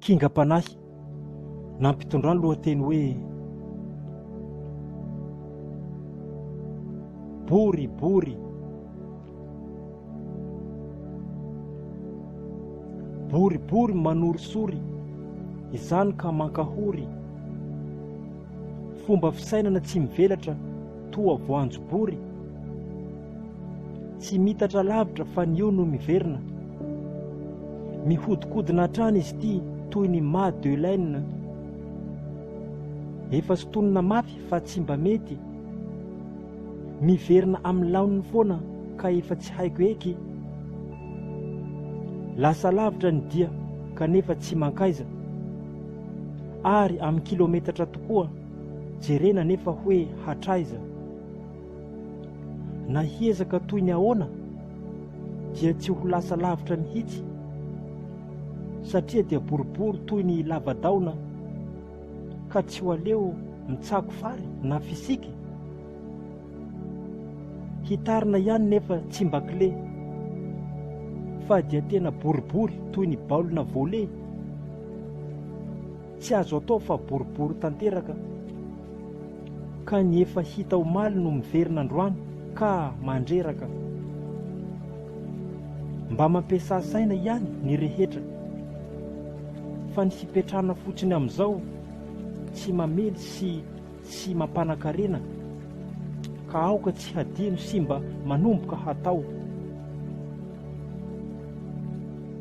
Kingam-panahy, nampitondrany lohateny hoe Boribory. Boribory manorisory, izany ka mankahory. Fomba fisainana tsy mivelatra toa voanjobory. Tsy mitatra lavitra fa ny eo no miverina. Mihodikodina hatrany izy ity toy ny madeleine. Efa sintonina mafy fa tsy mba mety. Miverina amin'ny laoniny foana ka efa tsy haiko eky. Lasa lavitra ny dia kanefa tsy mankaiza. Ary amin'ny kilometatra tokoa jerena nefa hoe hatraiza. Na hiezaka toy ny ahoana dia tsy ho lasa lavitra mihitsy satria dia boribory toy ny lava-daona ka tsy ho aleo mitsako fary na fisiky? Hitarina ihany nefa tsy mba kle fa dia tena boribory toy ny baolina volley. Tsy azo atao fa boribory tanteraka ka ny efa hita omaly no miverina androany ka mandreraka. Mba mampiasà saina ihany ny rehetra fa ny fipetrahana fotsiny amin'izao tsy mamely sy tsy mampanakarena ka aoka tsy hadino sy mba manomboka hatao.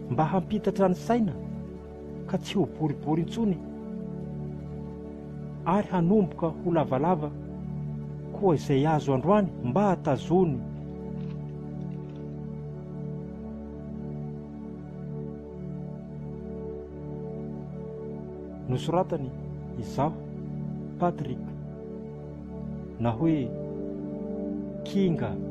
Mba hampitatra ny saina. ka tsy ho boribory intsony ary hanomboka ho lavalava koa izay azo androany mba tazony. Nosoratany izaho Patrick na hoe Kinga.